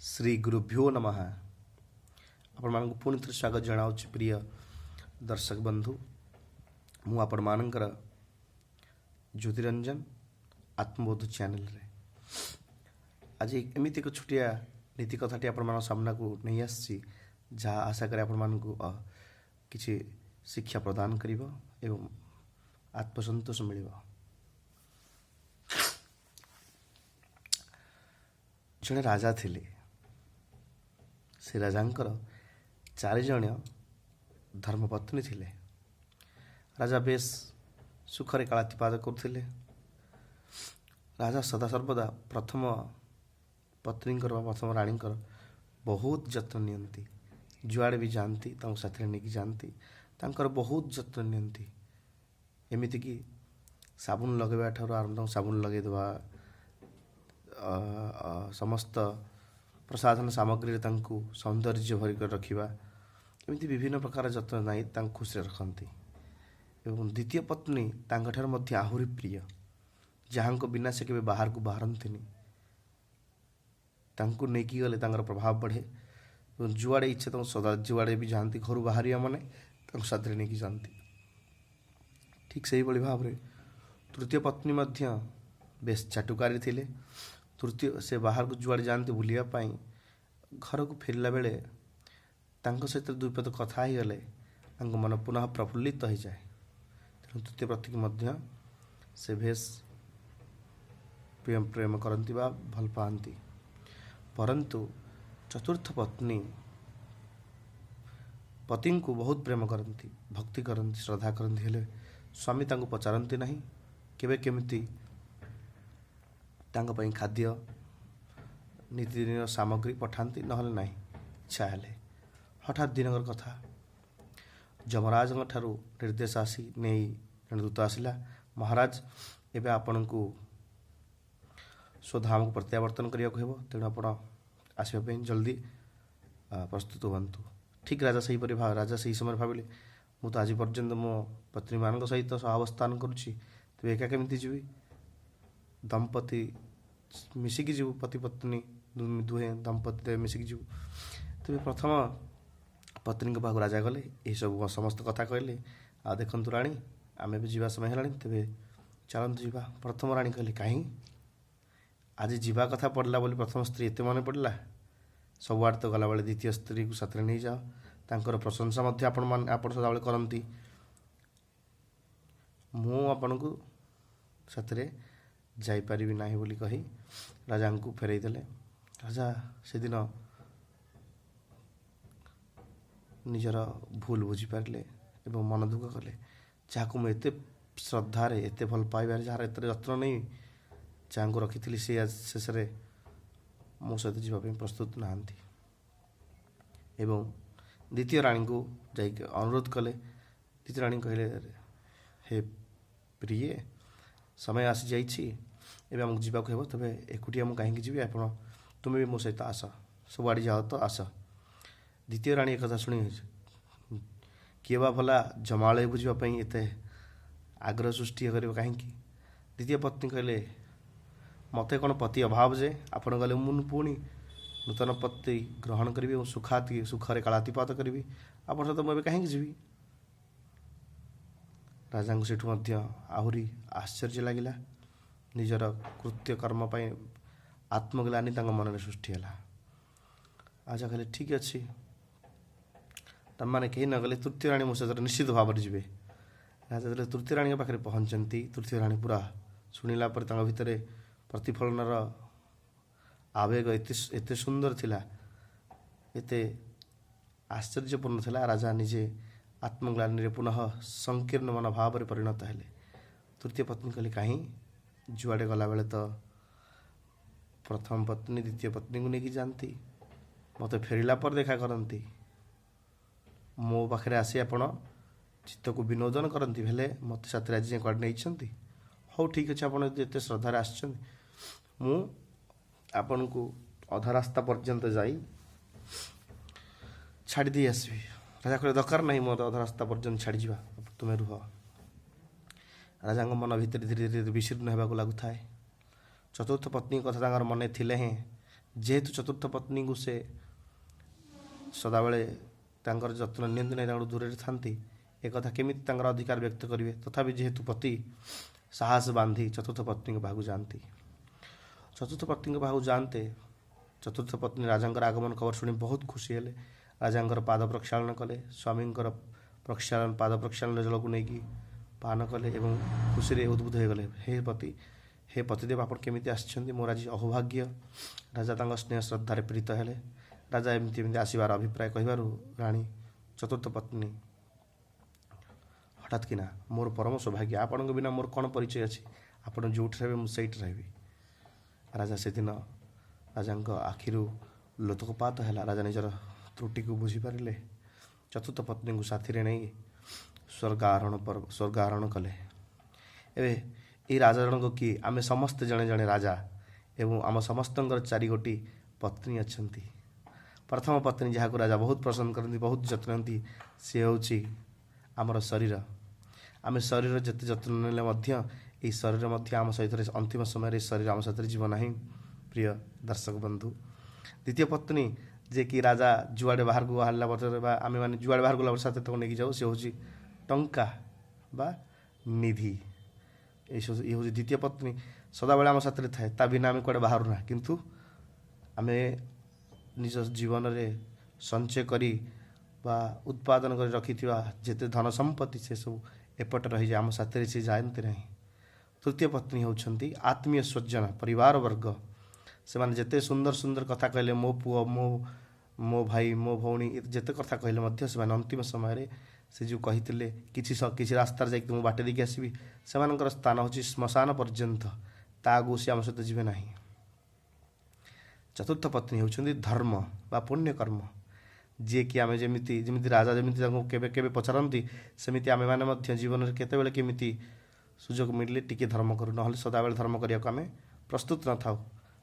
ଶ୍ରୀ ଗୁରୁଭ୍ୟୋ ନମଃ। ଆପଣମାନଙ୍କୁ ପୁଣି ଥରେ ସ୍ୱାଗତ ଜଣାଉଛି, ପ୍ରିୟ ଦର୍ଶକ ବନ୍ଧୁ। ମୁଁ ଆପଣମାନଙ୍କର ଜ୍ୟୋତିରଞ୍ଜନ, ଆତ୍ମବୋଧ ଚ୍ୟାନେଲରେ। ଆଜି ଏମିତି ଏକ ଛୋଟିଆ ନୀତି କଥାଟି ଆପଣମାନଙ୍କ ସାମ୍ନାକୁ ନେଇ ଆସିଛି, ଯାହା ଆଶା କରେ ଆପଣମାନଙ୍କୁ କିଛି ଶିକ୍ଷା ପ୍ରଦାନ କରିବ ଏବଂ ଆତ୍ମସନ୍ତୋଷ ମିଳିବ। ଜଣେ ରାଜା ଥିଲେ। ସେ ରାଜାଙ୍କର ଚାରିଜଣ ଧର୍ମପତ୍ନୀ ଥିଲେ। ରାଜା ବେଶ ସୁଖରେ କାଳାତିପାତ କରୁଥିଲେ। ରାଜା ସଦାସର୍ବଦା ପ୍ରଥମ ପତ୍ନୀଙ୍କର ବା ପ୍ରଥମ ରାଣୀଙ୍କର ବହୁତ ଯତ୍ନ ନିଅନ୍ତି। ଯୁଆଡ଼େ ବି ଯାଆନ୍ତି, ତାଙ୍କୁ ସାଥିରେ ନେଇକି ଯାଆନ୍ତି, ତାଙ୍କର ବହୁତ ଯତ୍ନ ନିଅନ୍ତି। ଏମିତିକି ସାବୁନ ଲଗାଇବା ଠାରୁ ଆରମ୍ଭ, ତାଙ୍କୁ ସାବୁନ ଲଗାଇଦେବା, ସମସ୍ତ ପ୍ରସାଧନ ସାମଗ୍ରୀରେ ତାଙ୍କୁ ସୌନ୍ଦର୍ଯ୍ୟ ଭରି କରି ରଖିବା, ଏମିତି ବିଭିନ୍ନ ପ୍ରକାର ଯତ୍ନ ନେଇ ତାଙ୍କୁ ଖୁସିରେ ରଖନ୍ତି। ଏବଂ ଦ୍ୱିତୀୟ ପତ୍ନୀ ତାଙ୍କଠାରୁ ମଧ୍ୟ ଆହୁରି ପ୍ରିୟ, ଯାହାଙ୍କ ବିନା ସେ କେବେ ବାହାରକୁ ବାହାରନ୍ତିନି। ତାଙ୍କୁ ନେଇକି ଗଲେ ତାଙ୍କର ପ୍ରଭାବ ବଢ଼େ ଏବଂ ଯୁଆଡ଼େ ଇଚ୍ଛା ତାଙ୍କୁ ସଦା ଯୁଆଡ଼େ ବି ଯାଆନ୍ତି, ଘରୁ ବାହାରିବା ମାନେ ତାଙ୍କୁ ସାଥିରେ ନେଇକି ଯାଆନ୍ତି। ଠିକ୍ ସେଇଭଳି ଭାବରେ ତୃତୀୟ ପତ୍ନୀ ମଧ୍ୟ ବେଶ ଚାଟୁକାରୀ ଥିଲେ। ତୃତୀୟ ସେ ବାହାରକୁ ଯୁଆଡ଼େ ଯାଆନ୍ତି ବୁଲିବା ପାଇଁ, ଘରକୁ ଫେରିଲା ବେଳେ ତାଙ୍କ ସହିତ ଦୁଇ ପଦ କଥା ହେଇଗଲେ ତାଙ୍କ ମନ ପୁନଃ ପ୍ରଫୁଲ୍ଲିତ ହେଇଯାଏ। ତେଣୁ ତୃତୀୟ ପତ୍ନୀକୁ ମଧ୍ୟ ସେ ବେଶ ପ୍ରେମ ପ୍ରେମ କରନ୍ତି ବା ଭଲ ପାଆନ୍ତି। ପରନ୍ତୁ ଚତୁର୍ଥ ପତ୍ନୀ ପତିଙ୍କୁ ବହୁତ ପ୍ରେମ କରନ୍ତି, ଭକ୍ତି କରନ୍ତି, ଶ୍ରଦ୍ଧା କରନ୍ତି, ହେଲେ ସ୍ୱାମୀ ତାଙ୍କୁ ପଚାରନ୍ତି ନାହିଁ। କେବେ କେମିତି ତାଙ୍କ ପାଇଁ ଖାଦ୍ୟ, ନିତିଦିନର ସାମଗ୍ରୀ ପଠାନ୍ତି, ନହେଲେ ନାହିଁ ଇଚ୍ଛା ହେଲେ। ହଠାତ୍ ଦିନକର କଥା, ଯମରାଜଙ୍କ ଠାରୁ ନିର୍ଦ୍ଦେଶ ଆସି ନେଇ ଜଣେ ଦୂତ ଆସିଲା, "ମହାରାଜ, ଏବେ ଆପଣଙ୍କୁ ସ୍ୱଧାମକୁ ପ୍ରତ୍ୟାବର୍ତ୍ତନ କରିବାକୁ ହେବ। ତେଣୁ ଆପଣ ଆସିବା ପାଇଁ ଜଲ୍ଦି ପ୍ରସ୍ତୁତ ହୁଅନ୍ତୁ।" ଠିକ୍ ରାଜା ସେହିପରି ରାଜା ସେହି ସମୟରେ ଭାବିଲେ, ମୁଁ ତ ଆଜି ପର୍ଯ୍ୟନ୍ତ ମୋ ପତ୍ନୀମାନଙ୍କ ସହିତ ସହାବସ୍ଥାନ କରୁଛି, ତେବେ ଏକା କେମିତି ଯିବି? ଦମ୍ପତି ମିଶିକି ଯିବୁ, ପତି ପତ୍ନୀ ଦୁହେଁ ଦମ୍ପତି ମିଶିକି ଯିବୁ। ତେବେ ପ୍ରଥମ ପତ୍ନୀଙ୍କ ପାଖକୁ ରାଜା ଗଲେ, ଏହିସବୁ ସମସ୍ତ କଥା କହିଲେ, "ଆଉ ଦେଖନ୍ତୁ ରାଣୀ, ଆମେ ବି ଯିବା ସମୟ ହେଲାଣି, ତେବେ ଚାଲନ୍ତୁ ଯିବା।" ପ୍ରଥମ ରାଣୀ କହିଲେ, "କାହିଁ ଆଜି ଯିବା କଥା ପଡ଼ିଲା ବୋଲି ପ୍ରଥମ ସ୍ତ୍ରୀ ଏତେ ମନେ ପଡ଼ିଲା? ସବୁଆଡ଼େ ତ ଗଲାବେଳେ ଦ୍ୱିତୀୟ ସ୍ତ୍ରୀକୁ ସାଥିରେ ନେଇଯାଅ, ତାଙ୍କର ପ୍ରଶଂସା ମଧ୍ୟ ଆପଣମାନେ ଆପଣ ସଦାବେଳେ କରନ୍ତି। ମୁଁ ଆପଣଙ୍କୁ ସାଥିରେ ଯାଇପାରିବି ନାହିଁ" ବୋଲି କହି ରାଜାଙ୍କୁ ଫେରାଇ ଦେଲେ। ରାଜା ସେଦିନ ନିଜର ଭୁଲ ବୁଝିପାରିଲେ ଏବଂ ମନ ଦୁଃଖ କଲେ। ଯାହାକୁ ମୁଁ ଏତେ ଶ୍ରଦ୍ଧାରେ, ଏତେ ଭଲ ପାଇବାରେ, ଯାହାର ଏତେ ଯତ୍ନ ନେଇ ଯାହାଙ୍କୁ ରଖିଥିଲି, ସେ ଶେଷରେ ମୋ ସହିତ ଯିବା ପାଇଁ ପ୍ରସ୍ତୁତ ନାହାନ୍ତି। ଏବଂ ଦ୍ୱିତୀୟ ରାଣୀଙ୍କୁ ଯାଇକି ଅନୁରୋଧ କଲେ। ଦ୍ୱିତୀୟ ରାଣୀ କହିଲେ, "ହେ ପ୍ରିୟେ, ସମୟ ଆସିଯାଇଛି, ଏବେ ଆମକୁ ଯିବାକୁ ହେବ। ତେବେ ଏକୁଟିଆ ମୁଁ କାହିଁକି ଯିବି? ଆପଣ ତୁମେ ବି ମୋ ସହିତ ଆସ, ସବୁଆଡ଼େ ଯାଅ ତ ଆସ।" ଦ୍ୱିତୀୟ ରାଣୀ ଏକଥା ଶୁଣି, କିଏ ବା ଭଲା ଜମାଳୟକୁ ଯିବା ପାଇଁ ଏତେ ଆଗ୍ରହ ସୃଷ୍ଟି କରିବ କାହିଁକି? ଦ୍ୱିତୀୟ ପତ୍ନୀ କହିଲେ, "ମୋତେ କ'ଣ ପତି ଅଭାବ ଯେ ଆପଣ ଗଲେ ମୁଁ ପୁଣି ନୂତନ ପତି ଗ୍ରହଣ କରିବି ଏବଂ ସୁଖରେ କାଳାତିପାତ କରିବି? ଆପଣଙ୍କ ସହିତ ମୁଁ ଏବେ କାହିଁକି ଯିବି?" ରାଜାଙ୍କୁ ସେଠୁ ମଧ୍ୟ ଆହୁରି ଆଶ୍ଚର୍ଯ୍ୟ ଲାଗିଲା। ନିଜର କୃତ୍ୟ କର୍ମ ପାଇଁ ଆତ୍ମଗ୍ଲାନି ତାଙ୍କ ମନରେ ସୃଷ୍ଟି ହେଲା। ରାଜା କହିଲେ, "ଠିକ୍ ଅଛି, ତମମାନେ କେହି ନଗଲେ ତୃତୀୟ ରାଣୀ ମୋ ସହିତ ନିଶ୍ଚିତ ଭାବରେ ଯିବେ।" ରାଜା ଯେତେବେଳେ ତୃତୀୟ ରାଣୀଙ୍କ ପାଖରେ ପହଞ୍ଚନ୍ତି, ତୃତୀୟ ରାଣୀ ପୁରା ଶୁଣିଲା ପରେ ତାଙ୍କ ଭିତରେ ପ୍ରତିଫଳନର ଆବେଗ ଏତେ ଏତେ ସୁନ୍ଦର ଥିଲା, ଏତେ ଆଶ୍ଚର୍ଯ୍ୟପୂର୍ଣ୍ଣ ଥିଲା, ରାଜା ନିଜେ ଆତ୍ମଗ୍ଲାନିରେ ପୁନଃ ସଂକୀର୍ଣ୍ଣ ମନୋଭାବରେ ପରିଣତ ହେଲେ। ତୃତୀୟ ପତ୍ନୀ କହିଲେ, "କାହିଁ ଯୁଆଡ଼େ ଗଲାବେଳେ ତ ପ୍ରଥମ ପତ୍ନୀ ଦ୍ୱିତୀୟ ପତ୍ନୀକୁ ନେଇକି ଯାଆନ୍ତି, ମୋତେ ଫେରିଲା ପରେ ଦେଖା କରନ୍ତି, ମୋ ପାଖରେ ଆସି ଆପଣ ଚିତ୍ତକୁ ବିନୋଦନ କରନ୍ତି, ହେଲେ ମୋତେ ସାଥିରେ ଆଜି ଯାଏଁ କୁଆଡ଼େ ନେଇଛନ୍ତି? ହଉ, ଠିକ୍ ଅଛି, ଆପଣ ଯଦି ଏତେ ଶ୍ରଦ୍ଧାରେ ଆସିଛନ୍ତି, ମୁଁ ଆପଣଙ୍କୁ ଅଧା ରାସ୍ତା ପର୍ଯ୍ୟନ୍ତ ଯାଇ ଛାଡ଼ି ଦେଇ ଆସିବି।" ରାଜା କହିଲେ, "ଦରକାର ନାହିଁ ମୋର ଅଧା ରାସ୍ତା ପର୍ଯ୍ୟନ୍ତ ଛାଡ଼ିଯିବା, ତୁମେ ରୁହ।" ରାଜାଙ୍କ ମନ ଭିତରେ ଧୀରେ ଧୀରେ ବିଶୀର୍ଣ୍ଣ ହେବାକୁ ଲାଗୁଥାଏ। ଚତୁର୍ଥ ପତ୍ନୀଙ୍କ କଥା ତାଙ୍କର ମନେ ଥିଲେ ହେଁ ଯେହେତୁ ଚତୁର୍ଥ ପତ୍ନୀଙ୍କୁ ସେ ସଦାବେଳେ ତାଙ୍କର ଯତ୍ନ ନିଅନ୍ତି ନାହିଁ, ତାଙ୍କଠୁ ଦୂରରେ ଥାନ୍ତି, ଏକଥା କେମିତି ତାଙ୍କର ଅଧିକାର ବ୍ୟକ୍ତ କରିବେ? ତଥାପି ଯେହେତୁ ପତି, ସାହସ ବାନ୍ଧି ଚତୁର୍ଥ ପତ୍ନୀଙ୍କ ପାଖକୁ ଯାଆନ୍ତି। ଚତୁର୍ଥ ପତ୍ନୀଙ୍କ ପାଖକୁ ଯାଆନ୍ତେ ଚତୁର୍ଥ ପତ୍ନୀ ରାଜାଙ୍କର ଆଗମନ ଖବର ଶୁଣି ବହୁତ ଖୁସି ହେଲେ। ରାଜାଙ୍କର ପାଦ ପ୍ରକ୍ଷାଳନ କଲେ, ସ୍ୱାମୀଙ୍କର ପାଦ ପ୍ରକ୍ଷାଳନ ଜଳକୁ ନେଇକି ପାନ କଲେ ଏବଂ ଖୁସିରେ ଉଦ୍ବୁଦ୍ଧ ହୋଇଗଲେ। ହେ ପତି, ହେ ପତିଦେବ, ଆପଣ କେମିତି ଆସିଛନ୍ତି? ମୋର ଆଜି ଅହୋଭାଗ୍ୟ। ରାଜା ତାଙ୍କ ସ୍ନେହ ଶ୍ରଦ୍ଧାରେ ପ୍ରୀତ ହେଲେ। ରାଜା ଏମିତି ଏମିତି ଆସିବାର ଅଭିପ୍ରାୟ କହିବାରୁ ରାଣୀ ଚତୁର୍ଥ ପତ୍ନୀ ହଠାତ୍ କିନା, ମୋର ପରମ ସୌଭାଗ୍ୟ, ଆପଣଙ୍କ ବିନା ମୋର କ'ଣ ପରିଚୟ ଅଛି? ଆପଣ ଯେଉଁଠି ରହିବେ ମୁଁ ସେଇଠି ରହିବି। ରାଜା ସେଦିନ ରାଜାଙ୍କ ଆଖିରୁ ଲୋତକପାତ ହେଲା। ରାଜା ନିଜର ତ୍ରୁଟିକୁ ବୁଝିପାରିଲେ। ଚତୁର୍ଥ ପତ୍ନୀଙ୍କୁ ସାଥିରେ ନେଇ ସ୍ୱର୍ଗ ଆରୋହଣ କଲେ। ଏବେ ଏଇ ରାଜା ଜଣକ କିଏ? ଆମେ ସମସ୍ତେ ଜଣେ ଜଣେ ରାଜା ଏବଂ ଆମ ସମସ୍ତଙ୍କର ଚାରି ଗୋଟି ପତ୍ନୀ ଅଛନ୍ତି। ପ୍ରଥମ ପତ୍ନୀ ଯାହାକୁ ରାଜା ବହୁତ ପସନ୍ଦ କରନ୍ତି, ବହୁତ ଯତ୍ନ ନିଅନ୍ତି, ସେ ହେଉଛି ଆମର ଶରୀର। ଆମେ ଶରୀର ଯେତେ ଯତ୍ନ ନେଲେ ମଧ୍ୟ ଏହି ଶରୀର ମଧ୍ୟ ଆମ ସହିତ ଅନ୍ତିମ ସମୟରେ ଶରୀର ଆମ ସାଥିରେ ଯିବ ନାହିଁ, ପ୍ରିୟ ଦର୍ଶକ ବନ୍ଧୁ। ଦ୍ୱିତୀୟ ପତ୍ନୀ ଯିଏକି ରାଜା ଯୁଆଡ଼େ ବାହାରକୁ ବାହାରିଲା ପରେ ବା ଆମେମାନେ ଯୁଆଡ଼େ ବାହାରକୁ ଗଲା ପରେ ସାଥିରେ ତାକୁ ନେଇକି ଯାଉ, ସେ ହେଉଛି ଟଙ୍କା ବା ନିଧି। ଏଇସବୁ ଇଏ ହେଉଛି ଦ୍ୱିତୀୟ ପତ୍ନୀ, ସଦାବେଳେ ଆମ ସାଥିରେ ଥାଏ, ତା ବିନା ଆମେ କୁଆଡ଼େ ବାହାରୁନା। କିନ୍ତୁ ଆମେ ନିଜ ଜୀବନରେ ସଞ୍ଚୟ କରି ବା ଉତ୍ପାଦନ କରି ରଖିଥିବା ଯେତେ ଧନ ସମ୍ପତ୍ତି ସେସବୁ ଏପଟେ ରହିଯାଏ, ଆମ ସାଥିରେ ସେ ଯାଆନ୍ତି ନାହିଁ। ତୃତୀୟ ପତ୍ନୀ ହେଉଛନ୍ତି ଆତ୍ମୀୟ ସ୍ୱଜନ, ପରିବାର ବର୍ଗ। ସେମାନେ ଯେତେ ସୁନ୍ଦର ସୁନ୍ଦର କଥା କହିଲେ, ମୋ ପୁଅ, ମୋ ଭାଇ, ମୋ ଭଉଣୀ, ଯେତେ କଥା କହିଲେ ମଧ୍ୟ ସେମାନେ ଅନ୍ତିମ ସମୟରେ ସେ ଯେଉଁ କହିଥିଲେ କିଛି କିଛି ରାସ୍ତାରେ ଯାଇକି ମୁଁ ବାଟେ ଦେଇକି ଆସିବି, ସେମାନଙ୍କର ସ୍ଥାନ ହେଉଛି ଶ୍ମଶାନ ପର୍ଯ୍ୟନ୍ତ, ତା ଆଗକୁ ସେ ଆମ ସହିତ ଯିବେ ନାହିଁ। ଚତୁର୍ଥ ପତ୍ନୀ ହେଉଛନ୍ତି ଧର୍ମ ବା ପୁଣ୍ୟକର୍ମ, ଯିଏକି ଆମେ ଯେମିତି ଯେମିତି ରାଜା ଯେମିତି ତାଙ୍କୁ କେବେ କେବେ ପଚାରନ୍ତି, ସେମିତି ଆମେମାନେ ମଧ୍ୟ ଜୀବନରେ କେତେବେଳେ କେମିତି ସୁଯୋଗ ମିଳିଲେ ଟିକେ ଧର୍ମ କରୁ, ନହେଲେ ସଦାବେଳେ ଧର୍ମ କରିବାକୁ ଆମେ ପ୍ରସ୍ତୁତ ନଥାଉ।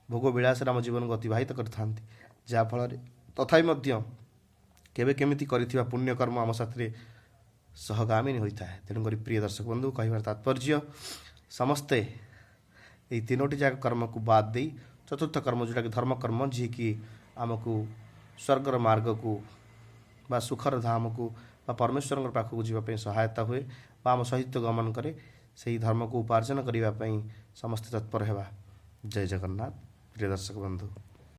ଭୋଗ ବିଳାସରେ ଆମ ଜୀବନକୁ ଅତିବାହିତ କରିଥାନ୍ତି, ଯାହାଫଳରେ ତଥାପି ମଧ୍ୟ କେବେ କେମିତି କରିଥିବା ପୁଣ୍ୟକର୍ମ ଆମ ସାଥିରେ ସହଗାମିନୀ ହୋଇଥାଏ। ତେଣୁକରି ପ୍ରିୟ ଦର୍ଶକ ବନ୍ଧୁ, କହିବାର ତାତ୍ପର୍ଯ୍ୟ, ସମସ୍ତେ ଏଇ ତିନୋଟି ଯାକ କର୍ମକୁ ବାଦ ଦେଇ ଚତୁର୍ଥ କର୍ମ ଯେଉଁଟାକି ଧର୍ମକର୍ମ, ଯିଏକି ଆମକୁ ସ୍ୱର୍ଗର ମାର୍ଗକୁ ବା ସୁଖର ଧାମକୁ ବା ପରମେଶ୍ୱରଙ୍କ ପାଖକୁ ଯିବା ପାଇଁ ସହାୟତା ହୁଏ ବା ଆମ ସହିତ ଗମନ କରେ, ସେହି ଧର୍ମକୁ ଉପାର୍ଜନ କରିବା ପାଇଁ ସମସ୍ତେ ତତ୍ପର ହେବା। ଜୟ ଜଗନ୍ନାଥ ପ୍ରିୟ ଦର୍ଶକ ବନ୍ଧୁ।